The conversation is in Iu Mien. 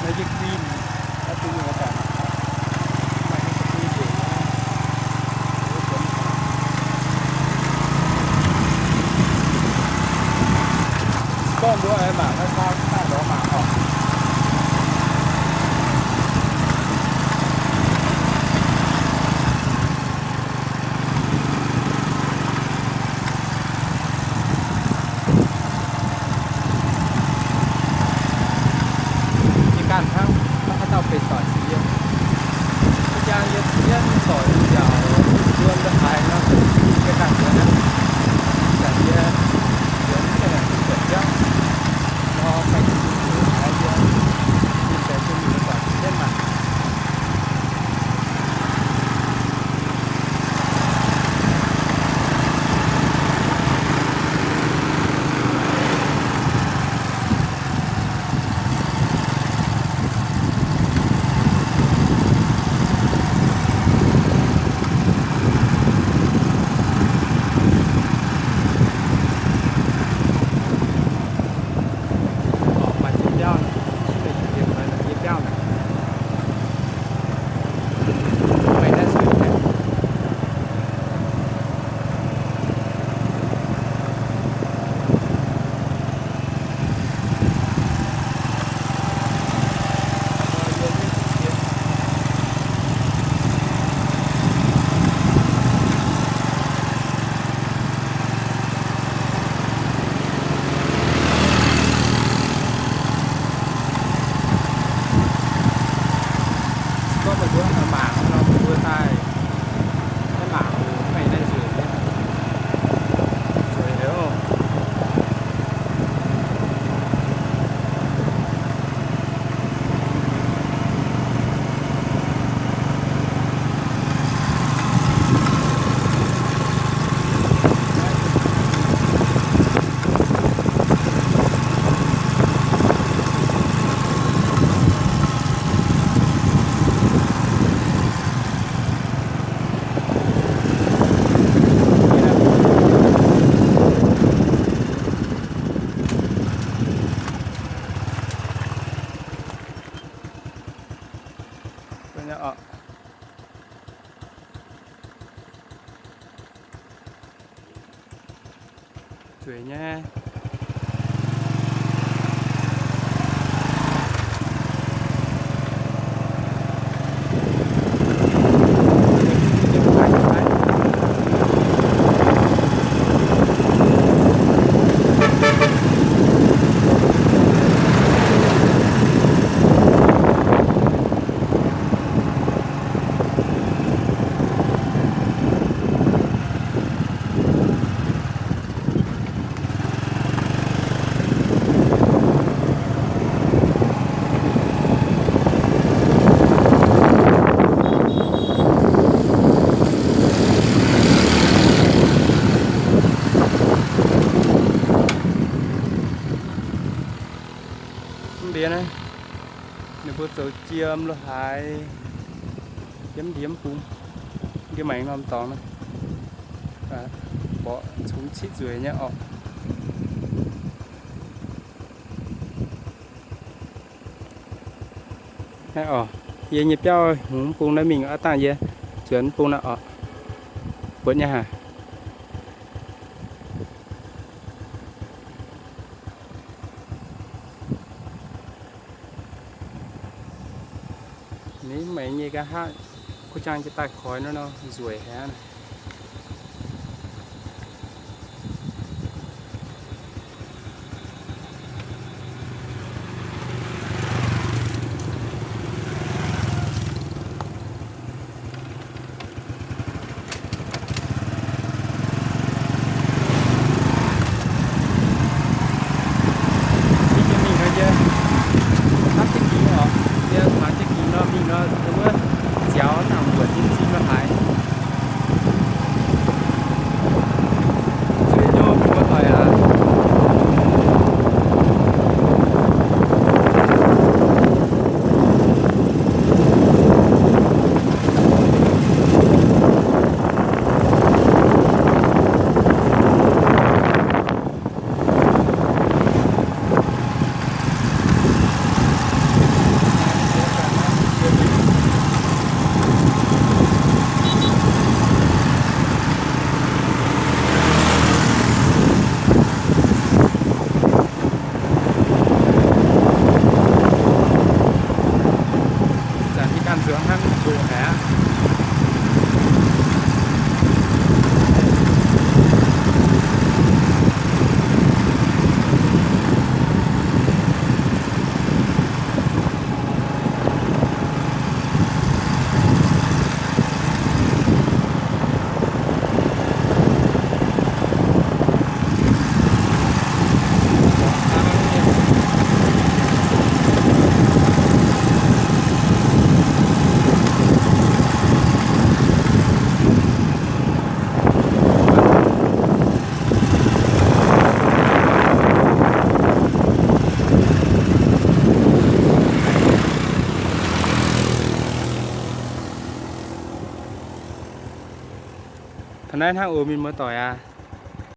Naaiv yie guin, naaiv duqv mingh daaih mangc. Maaih duqv guin nzengc nyei. Gorngv mbuo aengx mangc naaiv saau daaih lorz mangc oc. Yie ganh hnangv, hnangv haaix dauh benx doic sic yie. Mbuo jang yie zien doic nziaauc nzuonx ndongc haaix nor, yie ganh nzuonx aqv. Zanc yie nzuonx jienv naaic duqv buatc jauv nor, baengh duqv nzueic haiz yie, ninh deix jienv mingh doic jienv mangc. Orqc, maaih jiex biauv naaic, jiex biauv naaic. Meih naaiv suiv naaic. Gorngv meih mbuo mangc nor, meih mbuo daaih maiv mangc oc, meih naaiv nzueic nyei. Nzueic liuz. Nzueic nyei. Mv mbienv naaiv, ninh mbuo zoux jiem lo haaix, yiem ndie mv bung, ndie maengx norm dorngx naaiv, mborqv cungx ciqv nzueic nyei orqc. Naaiv oc, yie nyei biauv hngongx mv bung naaiv mingh aqv, dangh yie nzuonx mv bung naaiv oc. Buatc nyei haic. Ninh maengx nyei nqa'haav, kuv jang jiex daaih koix nor, nor nzueic haic. Mingh nor yie hnamv jienv gingx oc, yie hnamv jienv gingx nor mingh nor, wuov ziaux nangc mbuoqc jienv zinh lo haaix. Hnangv nzuqc haic aqv. Taux naaiv hnangv oc mienh muoz-doic aac.